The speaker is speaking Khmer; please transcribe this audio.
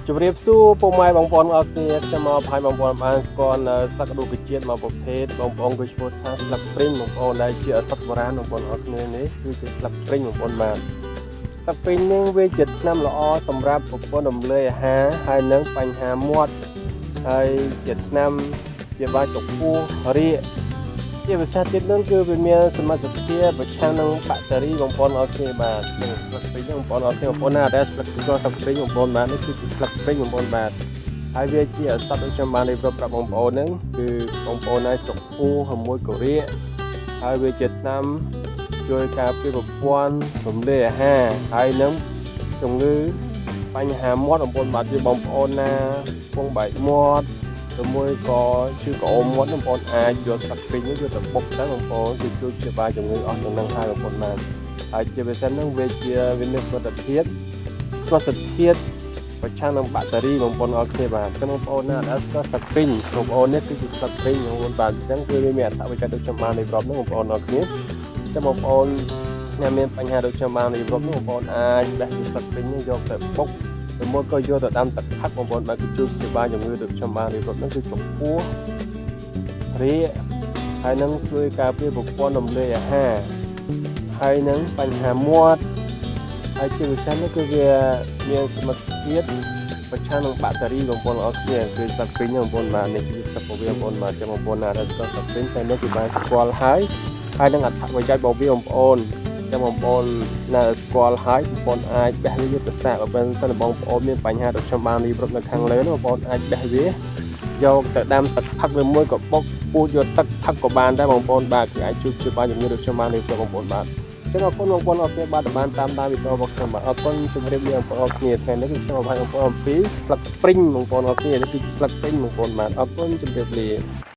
ជម្រាបសួរពុកម៉ែបងប្អូនអរគ្នាខ្ញុំមកបង្ហាញបងប្អូនបានស្គាល់នៅស្លឹករុក្ខជាតិមួយប្រភេទបងប្អូនគឺឈ្មោះថាស្លឹកព្រីងបងប្អូនដែលជាឱសថបុរាណបងប្អូនអរគ្នានេះគឺជាស្លឹកព្រីងបងប្អូនបាទស្លឹកព្រីងនេះវាជាថ្នាំល្អសម្រាប់ប្រព័ន្ធរំលាយអាហារហើយនិងបញ្ហាមាត់ហើយជាថ្នាំជាបាចពោះរាកជាពិសេសទៀតនោះគឺវាមានសមត្ថភាពប្រឆាំងនឹងបាក់តេរីបងប្អូនអរគ្នាបាទនឹងស្លឹកព្រីងបងប្អូនអរគ្នាបងប្អូនណាដែលស្លឹកស្គាល់ស្លឹកព្រីងបងប្អូនបាទនេះគឺជាស្លឹកព្រីងបងប្អូនបាទហើយវាជាឱសថដូចខ្ញុំបានរៀបរាប់ប្រាប់បងប្អូនហ្នឹងគឺបងប្អូនណាចុកពោះហើយមួយករាកហើយវាជាថ្នាំជួយការពារប្រព័ន្ធរំលាយអាហារហើយនឹងជំងឺបញ្ហាមាត់បងប្អូនបាទជាបងប្អូនណាពងបែកមាត់ ឬមួយក៏ឈឺក្អូមមាត់បងប្អូនអាចយកស្លឹកព្រីងនេះយកទៅបុកទៅបងប្អូនគឺជួយព្យាបាលជំងឺអស់ទាំងនឹងហើយបងប្អូនបាទហើយជាពិសេសហ្នឹងវាជាវាមានសុខភាពសុខភាពប្រឆាំងនឹងបាក់តេរីបងប្អូនអរគ្នាបាទអញ្ចឹងបងប្អូនណាដែលស្គាល់ស្លឹកព្រីងបងប្អូននេះគឺជាស្លឹកព្រីងបងប្អូនបាទអញ្ចឹងគឺវាមានអត្ថប្រយោជន៍ដូចខ្ញុំបានរៀបរាប់ហ្នឹងបងប្អូនអរគ្នាអញ្ចឹងបងប្អូនអ្នកមានបញ្ហាដូចខ្ញុំបានរៀបរាប់នោះបងប្អូនអាចបេះស្លឹកព្រីងនេះយកទៅបុក ឬមួយក៏យកទៅដាំទឹកផឹកបងប្អូនបាទគឺជួយព្យាបាលជំងឺដូចខ្ញុំបានរៀបរាប់ហ្នឹងគឺចុកពោះរាកហើយនឹងជួយការពារប្រព័ន្ធរំលាយអាហារហើយនឹងបញ្ហាមាត់ហើយជាពិសេសនោះគឺវាមានសមត្ថភាពប្រឆាំងនឹងបាក់តេរីបងប្អូនអរគ្នាគឺស្លឹកព្រីងបងប្អូនបាទនេះគឺស្លឹកពវាបងប្អូនបាទចាំបងប្អូនណាដែលស្គាល់ស្លឹកព្រីងតែនេះគឺបានស្គាល់ហើយហើយនឹងអត្ថប្រយោជន៍របស់វាបងប្អូន ចាំបងប្អូនណាស្គាល់ហើយបងប្អូនអាចបេះវាយកទៅសាកបើមិនសិនបងប្អូនមានបញ្ហាដូចខ្ញុំបានរៀបរាប់នៅខាងលើនោះបងប្អូនអាចបេះវាយកទៅដាំទឹកផឹកឬមួយក៏បុកពូជយកទឹកផឹកក៏បានដែរបងប្អូនបាទគឺអាចជួយព្យាបាលជំងឺដូចខ្ញុំបានរៀបរាប់បងប្អូនបាទចឹងអរគុណបងប្អូនអរគ្នាបាទបានតាមដានវីដេអូរបស់ខ្ញុំបាទអរគុណជម្រាបលាបងប្អូនអរគ្នាថ្ងៃនេះគឺខ្ញុំបង្ហាញបងប្អូនអំពីស្លឹកព្រីងបងប្អូនអរគ្នានេះគឺស្លឹកព្រីងបងប្អូនបាទអរគុណជម្រាបលា។